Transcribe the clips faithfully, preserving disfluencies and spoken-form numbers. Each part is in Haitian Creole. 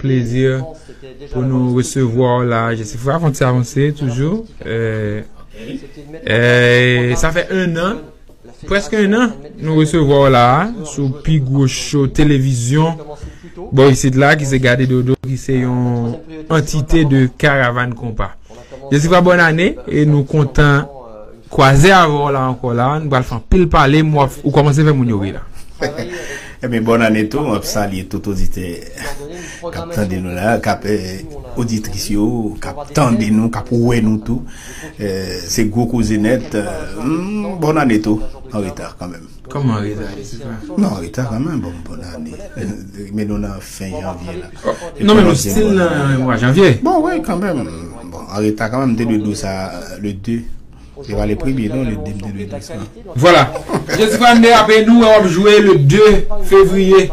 plezi pou nou resevwa w la, Jesifra, fon ti avanse toujou. Eh, eh, sa fè en an, prèske en an, nou resevwa w la sou pi gwo show televizyon bò isit la, ki se Gade Dodo, ki se yon antite de Karavàn Konpa. Jesifra, bòn ane, e nou kontan kwaze avè w la ankò la. Nou pral fè anpil pale, m wè w kòmanse fè moun yo ri la. Ebyen, bòn ane tou, m ap salye tout oditè k ap tande nou la, k ap, eh, oditris yo, k ap tande nou, k ap wè nou tou. Eh, se gwo koze nèt. Eh, hmm, bòn ane tou, an reta kanmenm. Kòman an reta, Jesifra? Non, an reta kanmenm, bon, bòn ane. Men nou nan fen janvye la. Non, men nou still nan mwa janvye. Bon, wi, kanmenm. Bon, an reta kanmenm, m te dwe di w sa le de. Se pa le premye, non, le de, m te dwe di w sa. Vwala. Jesifra, n derape, nou wè w ap jwe le de fevriye.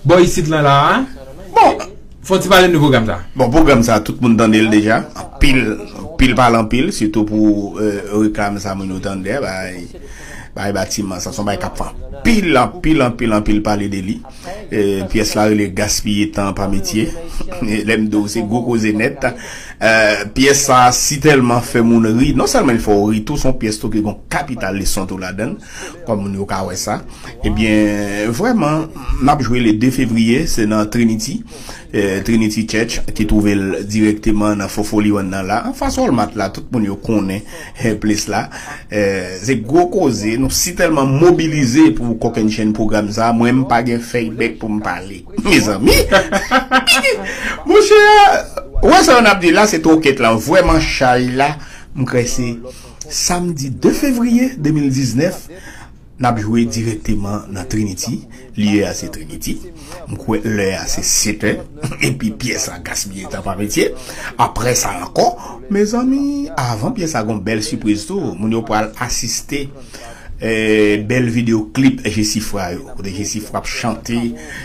Bò isit lan la, a. Bon, fon ti pale nou pwogram sa. Bon, pwogram sa, tout moun tande l deja. Anpil, anpil pale anpil, sitou pou, eh, reklam sa moun yo tande, bay, bay batiman sa, se yon bay k ap fè anpil, anpil, anpil, anpil pale de li. Eh, pyès la rele Gaspiye tan pa metye. Lè m di w, se gwo koze nèt. Eh, pyès sa si tèlman fè moun ri, non sèlman l fè w ri tou, se yon pyès tou ki gon kapital leson tou ladan l, kòm moun yo ka wè sa. Ebyen, vrèman, n ap jwe le de fevriye, se nan Trinity. Eh, Trinity Church, ki twouve l dirèkteman nan Fofoliwan nan la, anfas Walmart la, tout moun yo konnen, eh, plis la. Eh, se gwo koze, nou si tèlman mobilize pou kòkennchenn pwogram sa, mwen m pa gen fèy bèk pou m pale. Mezanmi! Monchè, ou wè sa n ap di la, se twokèt la, vrèman chay la, m kwè se samdi de fevriye de mil diznèf, n ap jwe dirèkteman nan Trinity. Lye a se Trinity. M kwè lè a se sèt è. Epi pyès la gaspiye tan pa metye. Apre sa ankò, mezanmi, avan pyès la gon bèl sipriz tou. Moun yo pral asiste, eh, bèl videyo klip Jesifra yo. Kote Jesifra ap chante,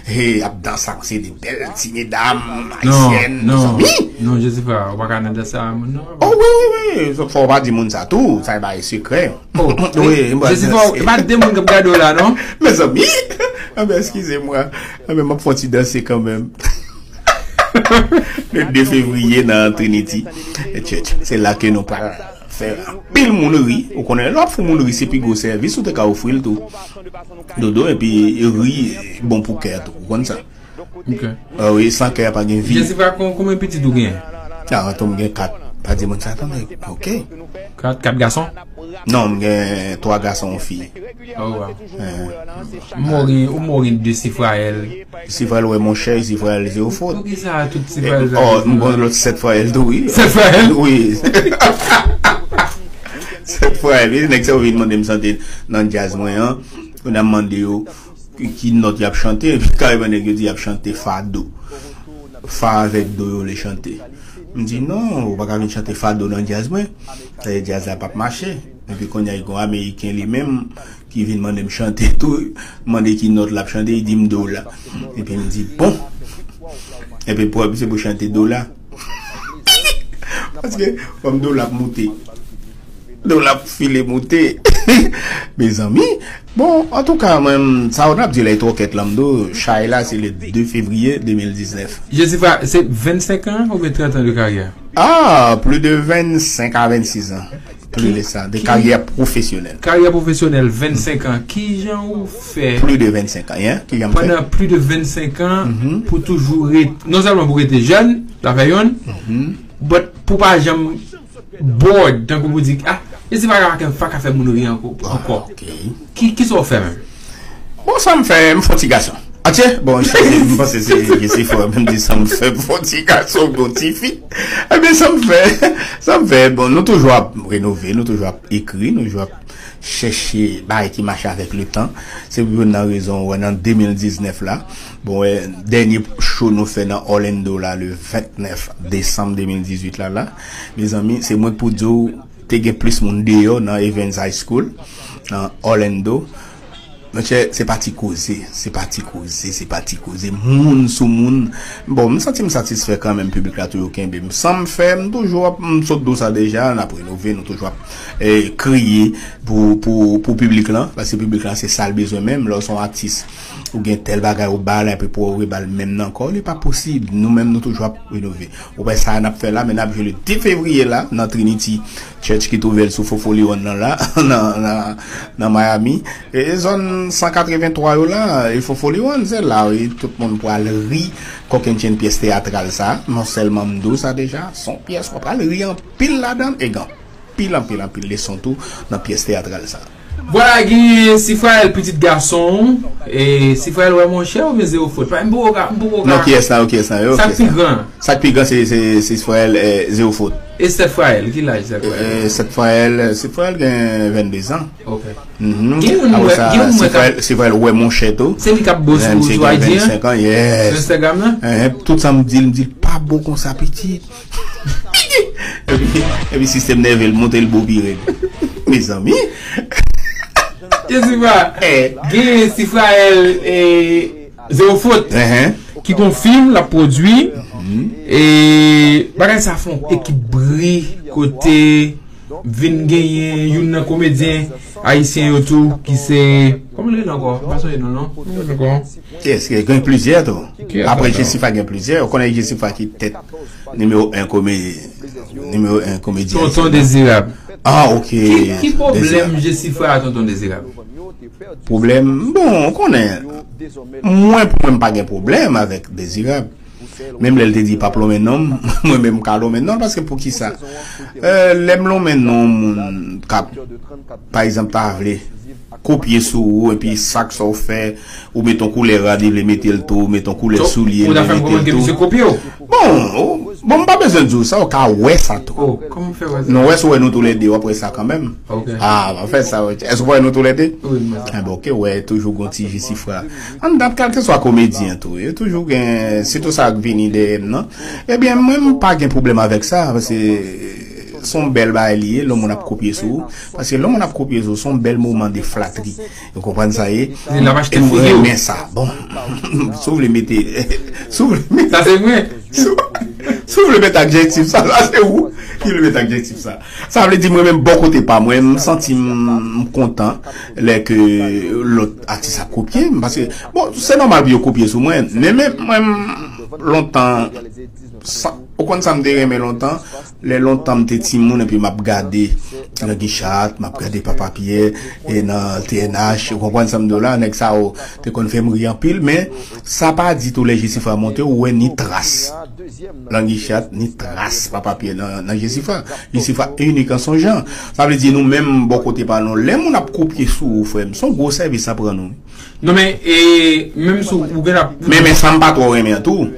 eh, ap danse ak se de bèl ti medam ayisyèn, mezanmi. Non, Jesifra, ou pa ka nan dans sa moun nan. Oh wi, wi, wi. Fò w pa di moun sa tou. Sa e bay sekrè. Oh, wi, m pral danse. Jesifra, e pa de moun k ap gade w la, non? Mezanmi! Anben, eskize mwa. Anben, m ap fè yon ti danse kanmenm. Le de fevriye nan Trinity Church. Se la ke nou pral fè anpil moun ri. Ou konnen, lè w ap fè moun ri, se pi gwo sèvis ou te ka ofri l tou. Dodo, epi ri bon pou kè a tou. Ou konn sa. Ok. Ah wi, san kè a pa gen vi. Jesifra, kon- konbyen pitit ou genyen? Ah, antan m gen kat. Pa di moun sa, tande. Ok. Kat, kat gason? Non, m gen twa gason, yon fi. Oh, wow. Eh. M wè w gen, ou m wè w gen de Sifrayèl. Sifrayèl, wè monchè, Sifrayèl, se yon fot. Poukisa tout Sifrayèl sa? Oh, m gen lòt sèt Frayèl tou, wi. Sèt Frayèl? Wi. Sèt Frayèl, wi. Nèg sa yo vin mande m chante nan djaz mwen an. Kounye a m mande yo, ki, ki nòt y ap chante, epi kareman nèg yo di y ap chante fa do. Fa avèk do yo vle chante. M di non, ou pa ka vin chante fa do nan djaz mwen. Sa vle di djaz la p ap mache. Epi kounye a, gen yon Ameriken li menm ki vin mande m chante tou, mande ki nòt l ap chante, li di m do la. Epi m di bon. Epi pou se pou chante do la. Paske kòm do la ap moute. Dola ap file moute. Mezanmi. Bon, antouka, mwen, sa w ap di la, e twokèt lan, m di w, chay la, se le de fevriye de mil diznèf. Jesifra, se vennsenk an oubyen trant an de karyè? Ah, plus de vingt-cinq à vingt-six ans. Plus de ça, de carrière professionnelle. Karyè pwofesyonèl, vennsenk an. Kijan ou fè? Plus de vingt-cinq ans, hein? Kijan m fè? Pandan plus de vennsenk an, pou toujou rete, non sèlman pou rete jèn, sa fè yonn, but pou pa janm bored, tankou pou di, ah, e se pa ka, pa ka fè moun ri ankò. Ankò. Ok. Ki, ki sa w fè menm? Bon, sa m fè, m fè yon ti gason. Atye, bon, eskize m, m panse se, se, se fò, menm di sa m fè, m fè yon ti gason, yon ti fi. Ebyen, sa m fè, sa m fè, bon, nou toujou ap renove, nou toujou ap ekri, nou toujou ap chèche bagay ki mache avèk le tan. Se pou youn nan rezon, ou wè, nan de mil diznèf la, bon, wè, dènye show nou fè nan Orlando la, le vennèf desanm de mil dizuit la, la, mezanmi, se mwen k pou di w, te gen plis moun deyò nan Evans High School, nan Orlando. Monchè, se pa ti koze, se pa ti koze, se pa ti koze. Moun sou moun. Bon, m santi m satisfè kanmenm, piblik la toujou kenbe m. Sa m fè, m toujou ap, m sot di w sa deja, n ap renove, nou toujou ap, eh, kriye pou, pou, pou piblik lan, paske piblik lan se sa l bezwen menm, lè w se yon atis. Ou gen tèl bagay ou ba l, epi pou ou rebal menm nan kò, li pa posib. Nou menm, nou toujou ap renove. Ou wè sa n ap fè la, men n ap jwe le de fevriye la, nan Trinity Church ki twouve l sou Fofoliwon nan la, nan, nan, nan Miami. E zòn san katrevenntwa yo la, e Fofoliwon, se la, wi, tout moun pral ri, kokennchenn pyès teyatral sa. Non sèlman m di w sa deja, se yon pyès, w pral ri anpil ladan l, e gen anpil, anpil, anpil leson tou nan pyès teyatral sa. Vwala, gen Sifrael, pitit gason w. E Sifrael, wè monchè, oubyen Zewo Fot? Pa, m poko ka, m poko ka. Non, kiyès la, kiyès la, yo, sa k pi gran? Sa k pi gran, se, se, se Sifrael, eh, Zewo Fot. E Sèt Frael, ki laj Sèt Frael? Eh, Sèt Frael, eh, Sifrael gen venndezan. Ok. Mhm. Gen youn, apre sa, gen youn mwen Sifrael, Sifrael wè monchè tou. Se li k ap bo sou, sou Ayiti an? Vennsenk an, yes. Sou Instagram nan? Eh, tout sa m di l, m di l, pa bo konsa, pitit. Epi, epi sistèm nève l monte, l bo pi rèd. Mezanmi. Gen Sifra, eh, gen Sifrael, eh, Zewo Fot, ki gon fim l ap pwodui. E bagay sa fè yon ekip bri kote vin genyen youn nan komedyen ayisyen yo tou ki se, kòman li rele ankò? M pa sonje non l non. Kòman li rele ankò? Yes, gen plizyè tou. Apre Jessifa gen plizyè. Ou konnen Jessifa ki tèt nimewo en komedi, nimewo en komedyen. Tonton Dezirab. Ah, ok. Ki, ki pwoblèm Jessifa a Tonton Dezirab? Pwoblèm, bon, ou konnen, mwen, pou mwen, m pa gen pwoblèm avèk Dezirab. Menm lè l te di l p ap lonmen non m, mwen menm m ka lonmen non l, paske poukisa? Eh, lè m lonmen non moun k ap, pa egzanp, ta vle kopye sou ou, epi sak sa w fè, ou met yon koulè rad, li vle mete l tou, ou met yon koulè soulye, li vle mete l tou. Ou ta fè m konprann ke misye kopye w? Bon, ou, bon, m pa bezwen di w sa, ou ka wè sa tou. Oh, kòman w fè wè sa? Non, wè, si w wè nou toulède, w ap wè sa kanmenm. Ok. Ah, w ap fè sa, wè. Èske w wè nou toulède? Wi, m wè sa. Ah, bon, ok, wè, toujou gon ti Jesifra. Anndan, kèlkeswa komedyen tou, yo toujou gen, sitou sa k vini dèyè m nan. Ebyen, mwen, m pa gen pwoblèm avèk sa, paske se yon bèl bagay li ye, lè yon moun ap kopye sou ou. Paske lè yon moun ap kopye sou ou, se yon bèl moman de flatri. Ou konprann sa ye? Li ap achte figi w. E m renmen sa. Bon, si w vle mete, si w vle mete, sa se mwen. Si w, si w vle mete adjektif sa, sa se ou ki vle mete adjektif sa. Sa vle di mwen menm bò kote pa mwen, m santi m, m kontan lè ke lòt atis ap kopye m. Paske, bon, se nòmal pou yo kopye sou mwen. Men, men mwen, m, lontan, sa, ou konn sa m te renmen lontan? Lè lontan m te timoun epi m ap gade Langichat, m ap gade Papa Pyè, e nan T N H, ou konprann sa m di w la, nèg sa yo te konn fè m ri anpil, men sa pa di tou lè Jesifra monte, ou wè ni tras Langichat, ni tras Papa Pyè nan, nan Jesifra. Jesifra inik an son jan. Sa vle di nou menm bò kote pa nou, lè moun ap kopye sou ou, frè m, se yon gwo sèvis sa pran nou. Non, men, e, menm si w gen ap... Men, men sa m pa twò renmen an tou,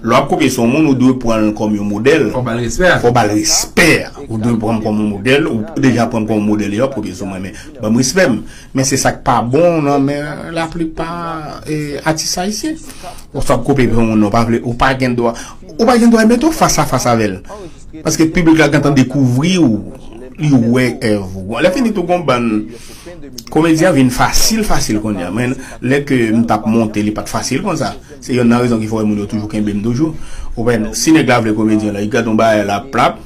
lè w ap kopye sou yon moun, ou dwe pran l kòm yon modèl. Fò w ba l respè. Fò w ba l respè. Ou dwe pran l kòm yon modèl, ou deja pran l kòm yon modèl, e w ap kopye sou mwen, men ban m respè m. Men se sa k pa bon nan men laplipa, e, atis ayisyen. Ou sa ap kopye sou yon moun, ou pa vle, ou pa gen dwa, ou pa gen dwa mete w fas a fas avè l. Paske piblik la gentan dekouvri w, li wè èv ou. Bon, lè fini tou gon bann komedyen vin fasil, fasil kounye a. Mwen, lè ke m t ap monte, li pa t fasil konsa. Se yonn nan rezon ki fè w wè moun yo toujou kenbe m toujou. Ou wè, si nèg la vle komedyen la, li gade yon bagay la, plap,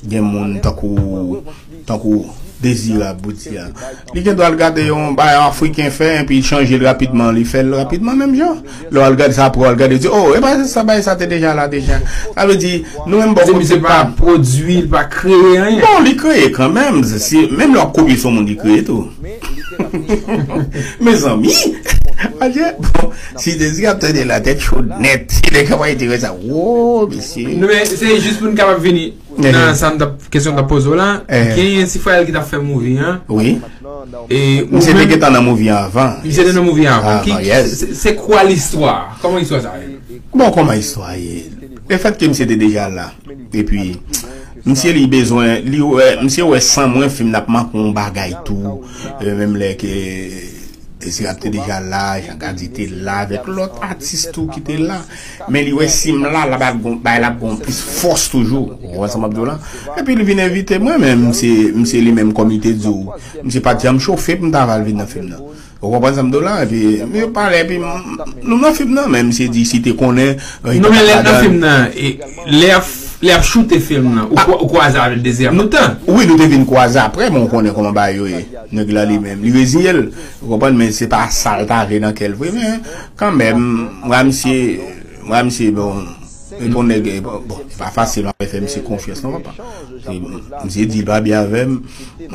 gen moun tankou, tankou Dezirab, ou di a. Li gen dwa al gade yon bagay afriken fè, epi li chanje l rapidman, li fè l rapidman menm jan. Lè w al gade sa, apre w al gade, di, "Oh, e pa sa, bagay sa te deja la deja." Sa vle di, nou menm bò kote pa pwodui, li pa kreye anyen. Bon, li kreye kanmenm. Si, menm lè w ap kopye sou moun, li kreye tou. Mezanmi! Adje, bon, si Dezi ap tande la tèt cho nèt, si nèg ap wè sa, wo, mesye. Non, men se jis pou n kapab vini nan sa m t ap, kesyon m t ap poze w la. Genyen Sifrael ki t ap fè movie an. Wi. E ou menm, misye te gentan nan movie an avan. Misye te nan movie an avan. Ki, se, se kwa listwa? Kòman istwa sa ye? Bon, kòman istwa ye? Lefètke misye te deja la, epi misye li bezwen, li wè, misye wè san mwen fim nan ap manke yon bagay tou, e, menm lè ke Dezirab te deja la, Jean Gady te la, avèk lòt atis tou ki te la. Men li wè si m la, l ap gon, bay l ap gon plis fòs toujou. Ou konprann sa m ap di w la? Epi li vin envite mwen, men misye, misye li menm kòm li te di w, misye pa t janm chofe pou m ta va al vin nan fim nan. Ou konprann sa m di w la? Epi, yo pale, epi m, nou nan fim nan, men misye di si te konnen, euh, li non, pa men lè nan fim nan, e, lè y ap, Lè y ap choute fim nan, ou kwa- ou kwaze avè l dezyèm tan. Wi, nou te vin kwaze apre, men ou konnen kòman bagay yo ye. Nèg la li menm, li reziye l. Ou konprann, men se pa sa l ta vle nan kè l vre, men kanmenm, mwen misye, mwen misye, bon, e bon nèg, e bon, bon, e pa fasil, mwen fè misye konfyans, non, papa. Se, misye di l pa byen avè m,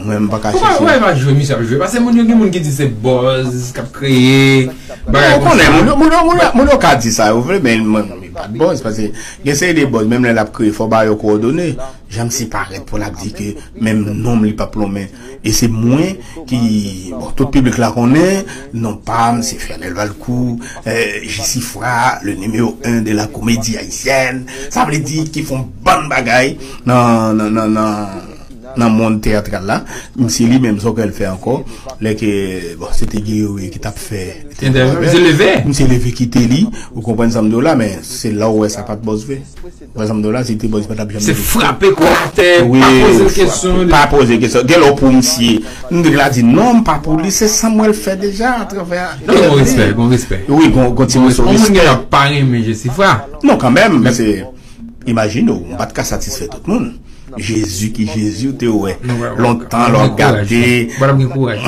mwen m pa ka chèche. Ou pa jwe misye ap jwe, paske moun yo gen moun ki di se buzz k ap kreye, bagay konsa. Ou konnen, moun yo, moun yo, moun yo, moun yo ka di sa yo vle, men mwen, mwen pa t buzz, paske gen seri de buzz, menm lè l ap kreye, fò w ba yo kowòdone. Jan misye parèt pou l ap di ke menm non m li p ap lonmen. E se mwen ki, bon, tout piblik la konnen, non pa m, se Fernel Valcourt, euh, Jesifra, le numéro un de la comédie haïtienne. Sa vle di ki fè yon bann bagay nan, nan, nan, nan, nan mond teyatral la. Misye li menm, sa w kwè l fè ankò, lè ke, bon, se te Guerrier ki t ap fè entèvyou, misye leve. Misye leve kite li, ou konprann sa m di w la, men se la w wè sa pa t buzz vre. Ou wè sa m di w la, si te buzz, li pa t ap janm leve. Se frape kò atè, pa poze l kesyon. Pa poze kesyon. Gen lè w pou misye. M te la di non, m pa pou li, se sa m wè l fè deja atravè. Non, gon respè, gon respè. Wi, gon, gon ti moso respè. Yon moun gen pa renmen Jesifra. Non, kanmenm, men se, imajine w, m pa t ka satisfè tout moun. Jezi ki Jezi, ou te wè. Lontan lè w ap gade.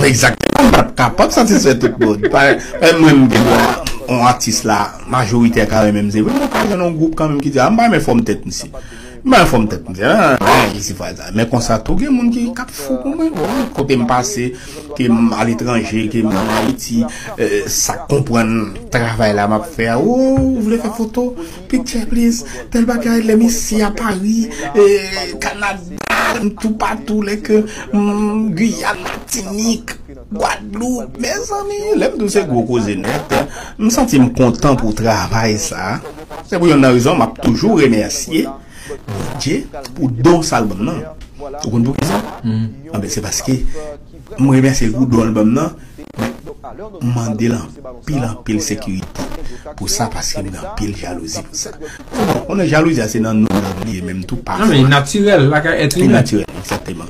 Egzakteman, m pa t kapab satisfè tout moun. Pa, e mwen, m gen dwa, yon atis la, majorite ka renmen m, se vre, men w ka jwenn yon gwoup kanmenm ki di, a, m pa renmen fòm tèt misye. M pa renmen fòm tèt misye. A, a, Jesifra sa. Men konsa tou, gen moun ki, k ap fou pou mwen. Bon, kote m pase, ke m aletranje, ke m ann Ayiti, eh, sa k konprann travay la m ap fè a. O, ou vle fè foto? Picture, please. Tèl bagay, lè m isi a Pari, eh, Kanada, m toupatou, lè ke, mm, Giyàn, Matinik, Gwadloup. Mezanmi, lè m di w se gwo koze nèt, m santi m kontan pou travay sa. Se pou yonn nan rezon m ap toujou remèsye Bondye pou don sa l ban m nan. Ou konn poukisa? Anben, se paske m remèsye l pou don l ban m nan, men m mande l anpil, anpil sekirite pou sa, paske m gen anpil jalouzi pou sa. Bon, konnen jalouzi a se nan nou menm li ye, menm tou pa. Non, men e natirèl, lakay èt imen. E natirèl, egzakteman.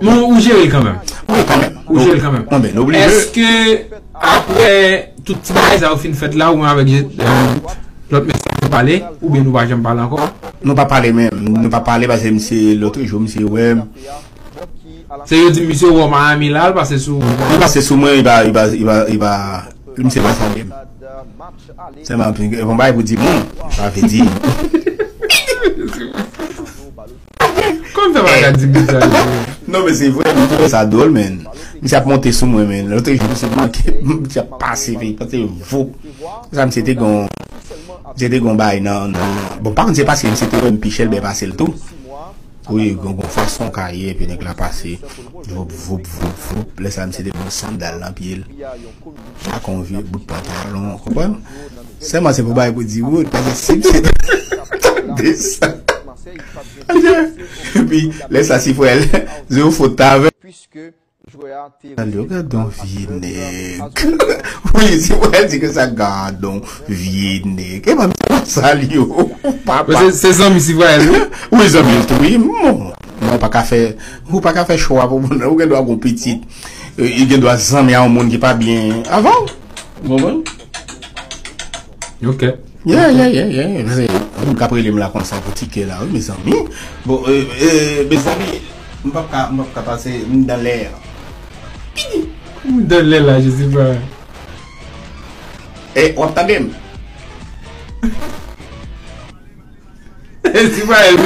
Men ou jere l kanmenm. Wi, kanmenm. Ou jere l kanmenm. Anben, nou oblije. Èske apre tout ti bagay sa yo fin fèt la, ou menm avèk, eh, lòt mesye nou pale, oubyen nou pa janm pale ankò? Nou pa pale menm, nou pa pale paske misye, lòt jou, misye wè m. Se yo di misye wè w Miami la, l pase sou. Li pase sou mwen, li pa, li pa, li pa, li pa, misye pa salye m. Sèlman, bon, bagay pou di moun, sa vle di. Kòman fè bagay di moun sa yo? Non, men se vre, m twouve sa dwòl, men. Misye ap monte sou mwen, men. Lòt jou, misye manke, misye ap pase, men, pase voup. Sa, misye te gon, misye te gon bagay nan, nan, bon, pa konn se paske misye te wè m pi chèlbè pase l tou. Wi, gon, gon fason ka ye, epi nèg la pase, voup, voup, voup, voup. Lè sa, misye te gon sandal nan pye l. Ak yon vye bout pantalon, konprann? Sèlman se pou bagay pou di wout, paske si misye te desann. Epi, lè sa, si frè l, zero fot ta avè. Gade, gade yon vye nèg. Wi, si frè l di ke sa, gade yon vye nèg. E pa misye pa salye w, papa. Se, se zanmi si frè l, wi. Wi, zanmi l tou, wi. Bon, non, ou pa ka fè, ou pa ka fè chwa pou moun nan. Ou gen dwa gon pitit. E, li gen dwa zanmi a yon moun ki pa byen avè w. Ou konprann? Ok. Yeah, yeah, yeah, yeah. Se moun k ap rele m la konsa pou tikè la, wi, mezanmi. Bon, e, e, mezanmi, m p ap ka, m p ap ka pase, m dan lè. M dan lè la, Jezi pa. E, w ap tande m? Jezi pa el.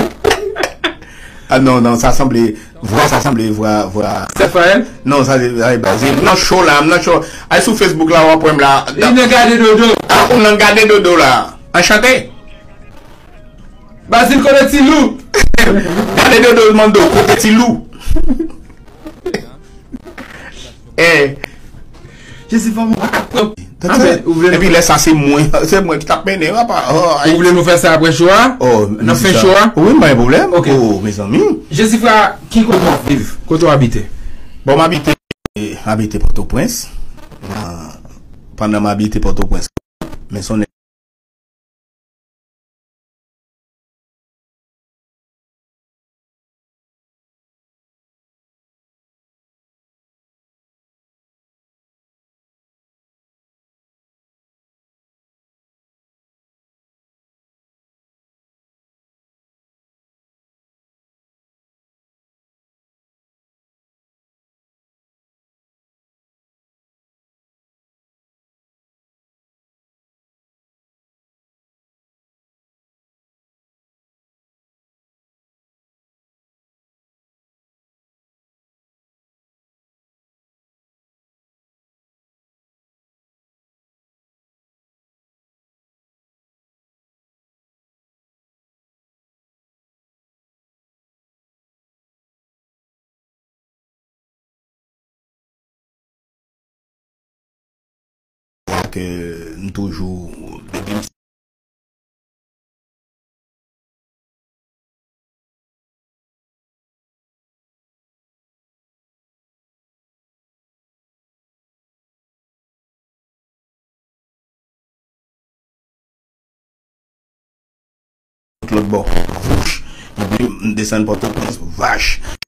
A non, non, sa sanble, vwa sa sanble vwa, vwa. Rafael? Non, sa se, sa se baz. M nan show la, m nan show. Al sou Facebook la, w ap wè m la. Li nan gade dodo. A, ou nan gade dodo la. Anchante. Bazil kote ti lou? Gade dodo, mando, kote ti lou? Eh. Jezi, fò mwen pa ka pran. Tande, epi lè sa se mwen, se mwen ki t ap mennen, papa. Oh, ou vle nou fè sa apre show a? Oh, nan fen show a? Wi, pa gen pwoblèm. Ok. Oh, mezanmi. Jezi, frè, ki kote w ap viv? Kote w abite? Bon, m abite, m abite Pòtoprens. Nan, pandan m abite Pòtoprens, men se yon ke m toujou, depi m lòt bò, vouch, epi m desann Pòtoprens, vach.